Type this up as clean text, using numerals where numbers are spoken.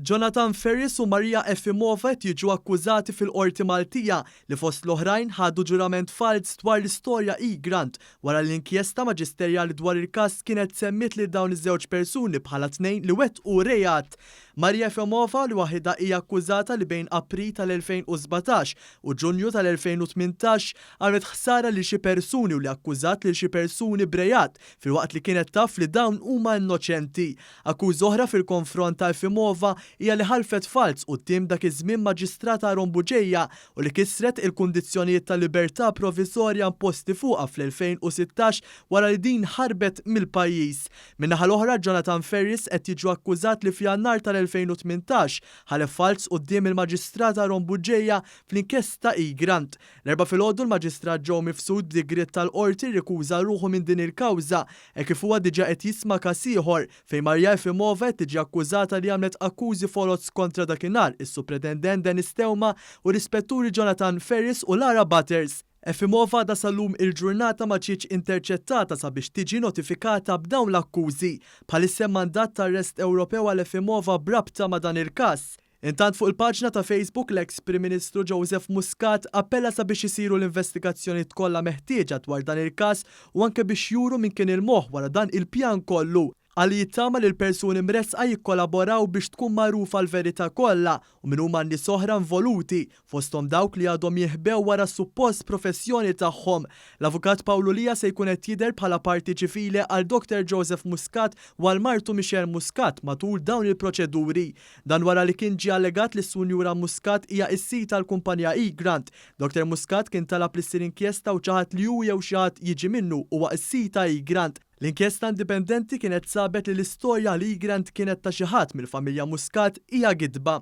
Jonathan Ferris u Maria Efimova qed jiġu akkużati fil-Qorti Maltija li fost l-oħrajn ħadu ġurament falz dwar l-istorja Egrant wara li inkjesta maġisterjali dwar il-każ kienet semmiet lil dawn iż-żewġ persuni bħala tnejn li wettqu reat. Maria Efimova li waħidha hija akkużata li bejn April tal-2017 u Ġunju tal-2018 għamlet ħsara lil xi persuni u li akkużat lil xi persuni b'reat filwaqt li kienet taf li dawn huma innoċenti. Akkuża oħra fil-konfront ta' Efimova hija li ħalfet falz quddiem dak iż-żmien Maġistrat Aaron Bugeja u li kisret il-kundizzjonijiet ta' libertà proviżorja imposti fuqha fl-2016 wara li din ħarbet mill-pajjiż. Min-naħa l-oħra, Jonathan Ferris qed jiġu akkużat li f'Jannar tal-2018 ħalef falz quddiem il-Maġistrat Aaron Bugeja fl-inkjesta Egrant. L-Erbgħa filgħodu l-Maġistrat Joe Mifsud b'digriet tal-Qorti rrikuża ruħu minn din il-kawża hekk kif huwa diġà qed jisma' każ ieħor fejn Maria Efimova qed tiġi akkużata li għamlet akkużi foloz kontra dakinhar is-Supretendent Dennis Theuma u l-Ispetturi Jonathan Ferris u Lara Butters. Efimova għadha sal-lum il-ġurnata ma ġietx interċettata sabiex tiġi notifikata b'dawn l-akkużi. Bħalissa hemm mandat ta' arrest Ewropew għal Efimova b'rabta ma' dan il-każ. Intant fuq il-paġna ta' Facebook l-eks Prim Ministru Joseph Muscat appella sabiex isiru l-investigazzjonijiet kollha meħtieġa dwar dan il-każ u anke biex juru min kien il-moħħ wara dan il-pjan kollu. Qal li jittama li l-persuni mressqa jikkolaboraw biex tkun magħrufa l-verità kollha u min huma n-nies oħra involuti, fosthom dawk li għadhom jinħbew wara s-suppost professjoni tagħhom. L-Avukat Pawlu Lia se jkun qed jidher bħala parti ċivili għal Dr Joseph Muscat u għal martu Michelle Muscat matul dawn il-proċeduri. Dan wara li kien ġie allegat li s-Sunjura Muscat hija s-sid tal-kumpanija Egrant. Dr Muscat kien talab li ssir inkjesta u ċaħad li hu jew xi ħadd jiġi minnu huwa s-sid ta' Egrant. L-inkjesta indipendenti kienet sabet li l-istorja li Egrant kienet ta' xi ħadd mill-familja Muscat hija gidba.